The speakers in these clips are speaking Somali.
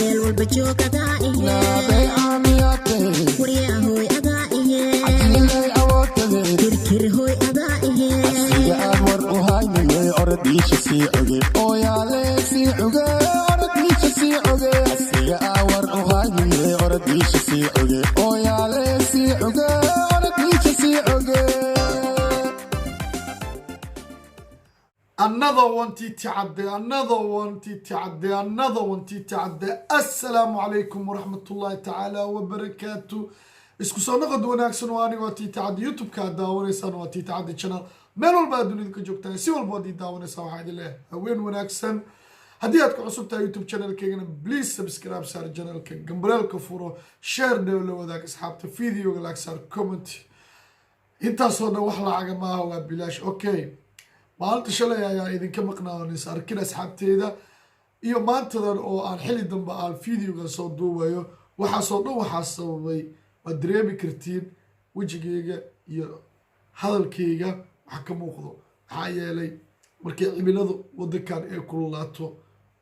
Meel walba joog adaa ihe, waryaa hooy adaa ihe, kirkir hooy adaa ihe. War u haynayay orodiisha sii oge, ooyaale sii oge, orodiisha sii oge. Asiga aa war u haynayay orodiisha sii oge, ooyaale sii oge, orodiisha sii oge. Another one Titi Cadde, another one Titi Cadde, another one Titi Cadde. Assalaamu calaykum waraxmatullahi tacaala wabarakaatu. Isku soo noqod wanaagsan oo anigoo Titi Cadde. YouTube-ka aad daawanaysaan waa Titi Cadde Channel. Meel walba aad dunida ka joogtaan, si walba waad ii daawanaysaa, waxaa idin leeyahay haween wanaagsan. Haddii aad ku cusub tahay YouTube channelkeygana, please subscribe saar channelka, gambareelka furo, share dhew, la wadaag asxaabta, videoga like saar, comment. Intaasoo dhan wax lacaga maaha, waa bilaash. Okay, maalinta shalay ayaa idinka maqnaa oon is arkin asxaabteyda, iyo maantadan oo aan xili dambe aan videoga soo duubayo. Waxaasoo dhan waxaa sababay waad dareemi kartiin wejigeyga iyo hadalkeyga wax ka muuqdo. Maxaa yeelay, markay cimiladu wadankan ay kululaato,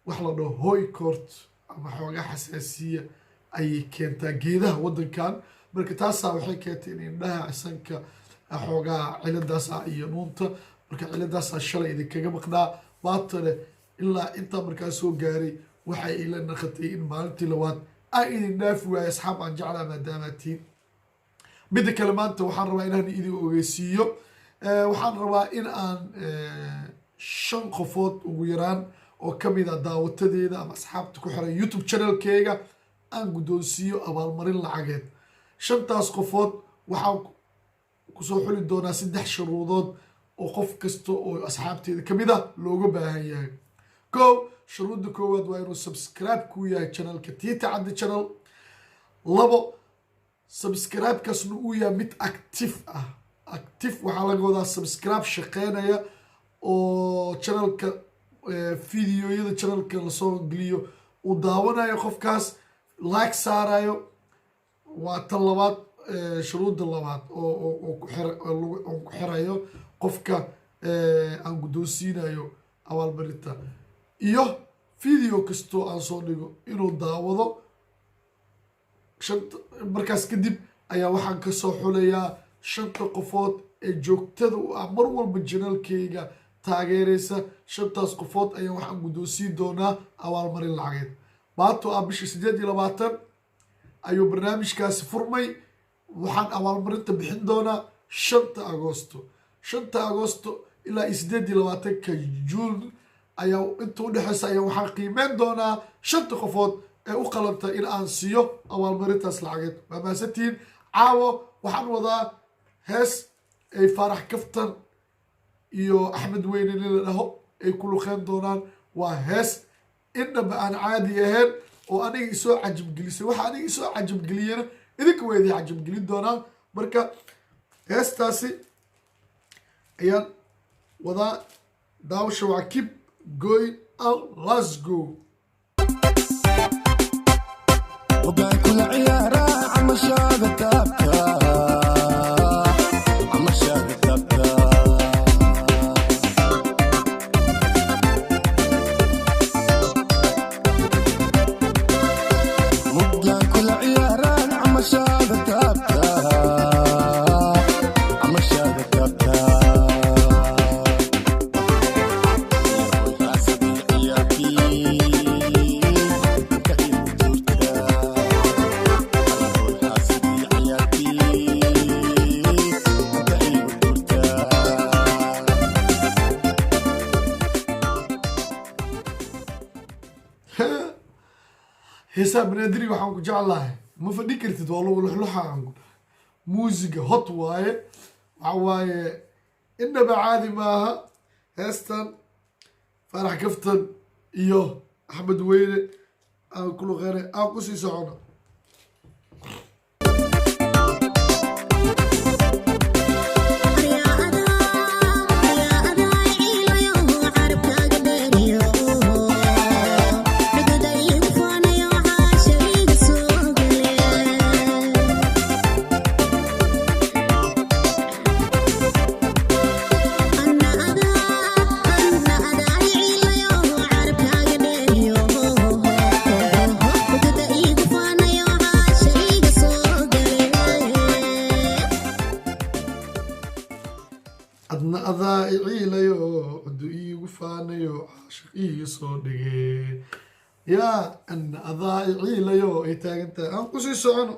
wax la dhaho hooycoort ama xoogaa xasaasiya ayay keentaa geedaha wadankan. Marka taasaa waxay keentay in indhaha, sanka, xoogaa ciladaasa iyo nuunta. Marka ciladaasaa shalay idinkaga maqnaa, maantane ilaa intaa markaa soo gaaray waxay ila naqatay in maalintii labaad aan idin dhaafi waayay, asxaab aan jeclaa maadaamaa tiin. Midda kale, maanta waxaan rabaa inaan idin ogeysiiyo, waxaan rabaa in aan shan qofood ugu yaraan oo kamid a daawatadeeda ama asxaabta ku xiran YouTube channelkeyga aan guddoonsiiyo abaalmarin lacageed. Shantaas qofood waxaan kusoo xuli doonaa saddex shuruudood oo qof kasta oo asxaabteeda kamid ah looga baahan yahay. Ko, shuruudda koowaad waa inuu subscribe ku yahay channelka Tita Caddi Channel. Labo, subscribe-kaasna uu yahay mid active ah. Active waxaa laga wadaa subscribe shaqeynaya oo channelka, videoyada channelka lasoo geliyo uu daawanayo, qofkaas like saarayo. Waa tan labaad, shuruudda labaad oo ku xirayo qofka aan guddoonsiinayo abaalmarinta, iyo video kastoo aan soo dhigo inuu daawado. Shanta markaas kadib ayaa waxaan kasoo xulayaa shanta qofood ee joogtada u ah, mar walba channelkeyga taageeraysa. Shantaas qofood ayaa waxaan guddoonsiin doonaa abaalmarin lacageed. Maanto ah bisha 28 ayuu barnaamijkaasi furmay. Waxaan abaalmarinta bixin doonaa 5-ta Agosto. 5-ta Agosto ilaa iyo 28-ka Juun ayaa inta udhexeysa ayaa waxaan qiimeyn doonaa shanta qofood ee u qalanta in aan siiyo abaalmarintaas lacageed. Waa mahadsantihiin. Caawo waxaan wadaa hees ay Faarax Kaftan iyo Axmed Weyne nin la dhaho ay ku luqeyn doonaan. Waa hees indhaba aan caadi ahayn oo aniga isoo cajabgelisay. Waxa aniga isoo cajabgeliyena idinka waa idin cajabgelin doonaa. Marka heestaasi ayaan wadaa. Daawasha waa keep going and let's go. Hoggaan kula ciyaaraa, camashaada taabta, camashaada taabta. Muggaan kula ciyaaraa, camashaada taabta, camashaada taabta. Yahoy xaasadii ciyaalkii ka igu tuurtaa. Yahoy xaasadii ciyaalkii ka igu tuurtaa. Heesaa Banaadiri waxaan ku jeclahay ma fadhi kartid, waa lagu luxluxa. Aan ku dhahay muusiga hot waaye, waxa waaye indhaba caadi maaha. Heestan Faarax Kaftan iyo Axmed Weyne aan ku luqeynay, aan kusii socono. Aryaa adaa, aryaa adaa. Adna adaa i ciilayo, cuddu iigu faanayo, caashiq ii soo dhige. Yaa, adna adaa i ciilayo ay taagan tahay. Aan kusii socono.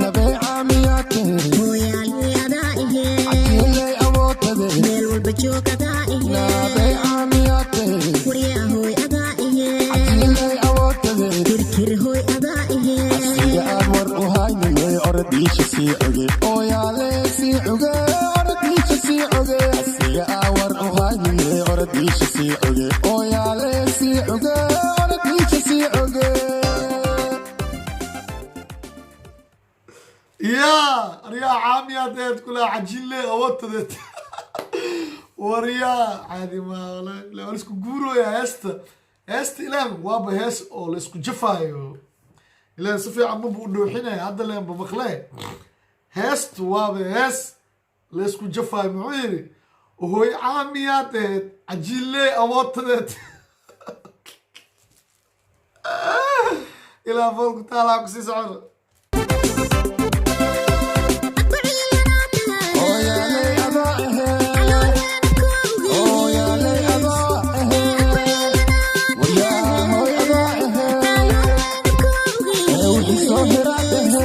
Nabay caamiyaate. Hooyaaley adaa ihe. Cajiiley awoodade. Meel walba joog adaa ihe. Nabay caamiyaate. Waryaa hooy adaa ihe. Cajiiley awoodade. Kirkir hooy adaa ihe. Asiga aan war u haynine, orodiisha sii oge, ooyaale sii oge, orodiisha sii oge. Asiga aan war u haynine, orodiisha sii oge, ooyaale sii oge, orodiisha sii oge. Yaa aryaa, caamiyaad kula, cajinle awoodtadeed. Waryaa, caadi maa walahi, waa laisku guurooya heesta. Heesta ilaan waaba hees oo laisku jafaayo. Ilaan si fiican maba u dhooxinaya hadda leenba maqlee. Heestu waaba hees laisku jafaayo. Muxuu yidhi? Hooy caamiyaad aheyd, cajinle awoodtadeed. Ilaa foolku taalaa, kusii socono. Ooyaaley adaa ahe, ooyaaley adaa ahe, waryaa hooy adaa ahe, ee wixii soo hiraad ahe.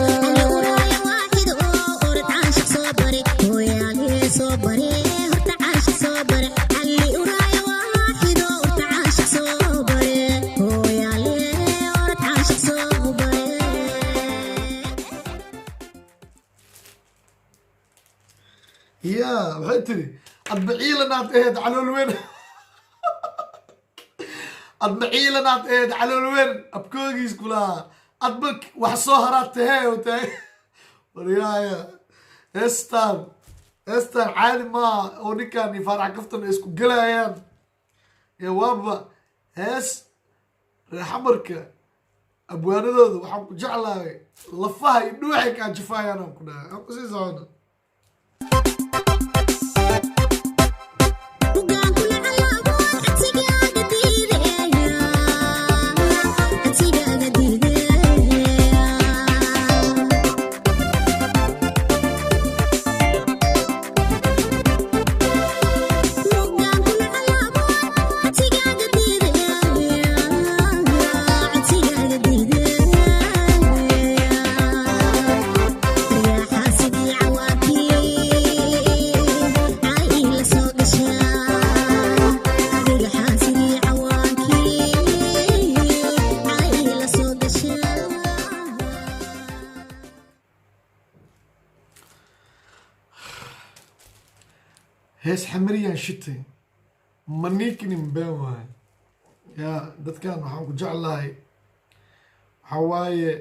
Ya, waxay tiri adba ciilanaad aheyd calool weyn, adba ciilanaad aheyd calool weyn, abkoogiis kulahaa, adba wax soo haraad tahee oo tahay. Waryaaya, heestaan heestaan caadi maaha oo ninkan iyo Faarax Kaftan ay isku gelayaan. Ya, waaba hees reexamarka. Abwaanadooda waxaan ku jeclahay lafaha iyo dhuuxay kaa jifaayaan. Aan ku dhahay, aan kusii socono. Hees xamariyaan shitay maniikinin, been waaye. Yaa, dadkan waxaan ku jeclahay waxaa waaye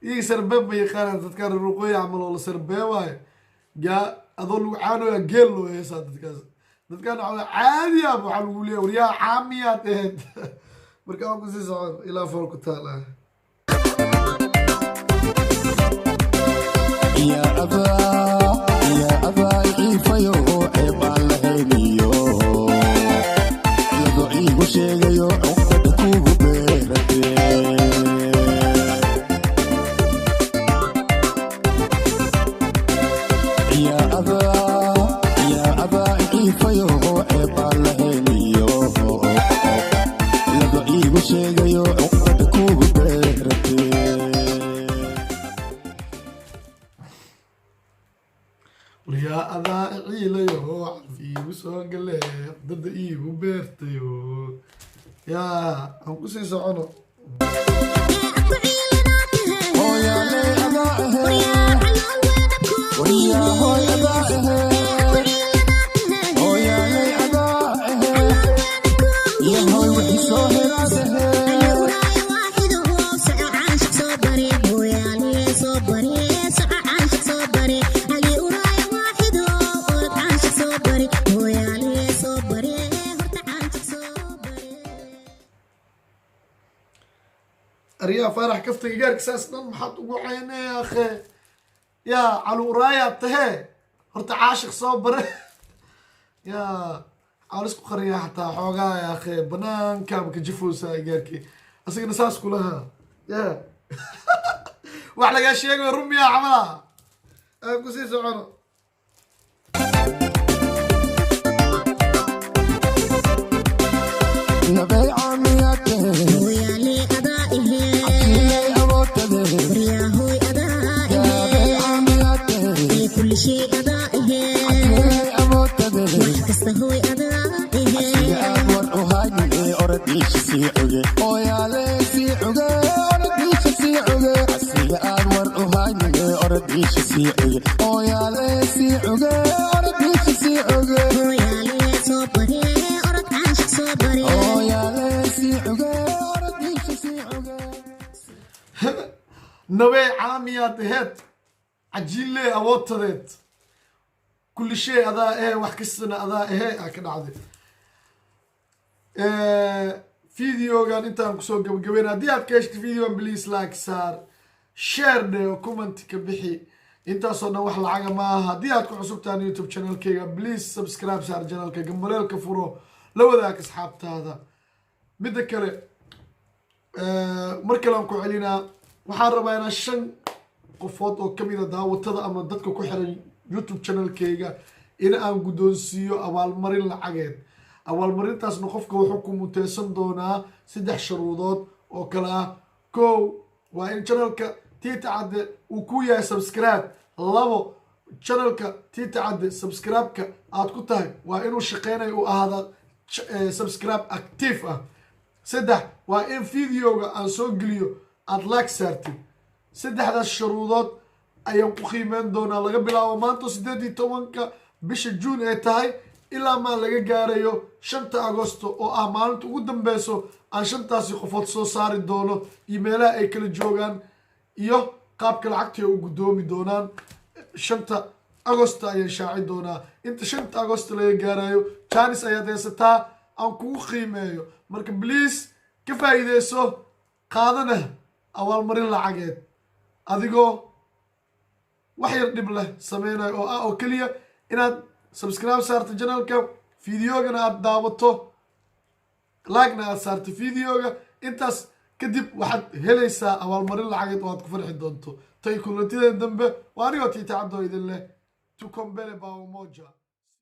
iyaga sarbeeb ma yaqaanaan. Dadkan reer waqooyi camal oo la sarbee waayo. Yaa, adoo lagu caanoya geel loo heesaa. Dadkaas, dadkan waxaa waaye caadi ah. Waxaa lagu leeyahay waryaa, caamiyaad ahayd. Marka waan kusii socon ilaa fool ku taal ah. Yaa adaa, yaa adaa ciifayo oo ceeb aan lahayniyo, iyadoo iigu sheegayo cuqdada kugu beeratee. Yaa adaa, yaa adaa ciifayo oo ceeb aan lahayniyo, iyadoo iigu sheegayo cuqdada kugu beeratee. Waryaa, adaa ciilayo calaf iigu soo gale, dada iigu beertayo. Yaa, aan kusii socono. Hooyaaley adaa ahe, waryaa hooy adaa ahe, hooyaaley adaa ahe, iyo hooy wixii soo helaad ahe. Aryaa, Faarax Kaftaga gaarka saas dhan maxaad ugu caynay akhe? Yaa, caluuraayaa tahee, horta caashiq soo bare. Yaa, waxaa isku qariyaa xataa xoogaa ya akhe, banaankaaba ka jifoosaa gaarkii, asagana saas kulahaa. Ya, wax lagaa sheegayo rumiyaa camala. Aan kusii socono. Nabay caamiyaate. Hooyaale adaa ihe. Cajiiley awoodtade. Waryaahoy adaa ihe. Nabay caamiyaate. Ee kulli shay adaa ihe. Cajiiley awoodtade. Wax kasta hooy adaa ihe. Asiga aad war u haynine, orodiisha sii cuge, ooyaale sii cuge, orodiisha sii cuge. Asiga aad war u haynine, orodiisha sii cuge, ooyaale sii cuge, orodiisha sii cuge. Hooyaale soo baree, orod caashaq soo baree. Ooyaale sii cuge, orodiisha sii cuge. Nabee caamiyaad aheed, cajiinlee awoodtadeed, kulli shay adaa ehe, wax kastana adaa ehe aa ka dhacday. Videogan intaan kusoo gabagabeyn. Haddii aad ka heshta videogan, please like saar, share dhe oo comment ka bixi. Intaasoo dhan wax lacaga ma aha. Haddii aad ku cusubtahan YouTube channelkayga, please subscribe saar channelka, gambaleelka furo, la wadaag asxaabtaada. Midda kale, mar kale aan ku celinaa, waxaan rabaa inaan shan qofood oo kamid a daawatada ama dadka ku xiran YouTube channelkayga in aan guddoonsiiyo abaalmarin lacageed. Abaalmarintaasna qofka wuxuu ku muteysan doonaa saddex sharuudood oo kale ah: kow, waa in channelka Tiita Cadde uu ku yahay subscribe; labo, channelka Tiita Cadde subscribe-ka aad ku tahay waa inuu shaqeynayo, uu ahaada subscribe active ah; saddex, waa in videoga aan soo geliyo aada like saartid. Saddexdaas shuruudood ayaan ku qiimeyn doonaa laga bilaabo maanta, 18-ka bisha Juun ay tahay, ilaa maa laga gaarayo 5-ta Agosto, oo ah maalinta ugu dambeyso aan shantaasi qofood soo saari doono iyo meelaha ay kala joogaan iyo qaabka lacagta ay u guddoomi doonaan. 5-ta Agosto ayaan shaaci doonaa. Inta 5-ta Agosto laga gaarayo, chance ayaad haysataa aan kugu qiimeeyo. Marka please ka faa'iideyso, qaadana abaalmarin lacageed adigoo wax yar dhib leh sameynayo, oo ah oo keliya inaad subscribe saarto channelka, videogana aad daawato, like-na aad saarto videoga. Intaas kadib waxaad helaysaa abaalmarin lacageed oo aad ku farxi doonto. Tay kulantideeda dambe, waa anigoo Tiita Cabdoo idin leh, tuko mbele pamoja.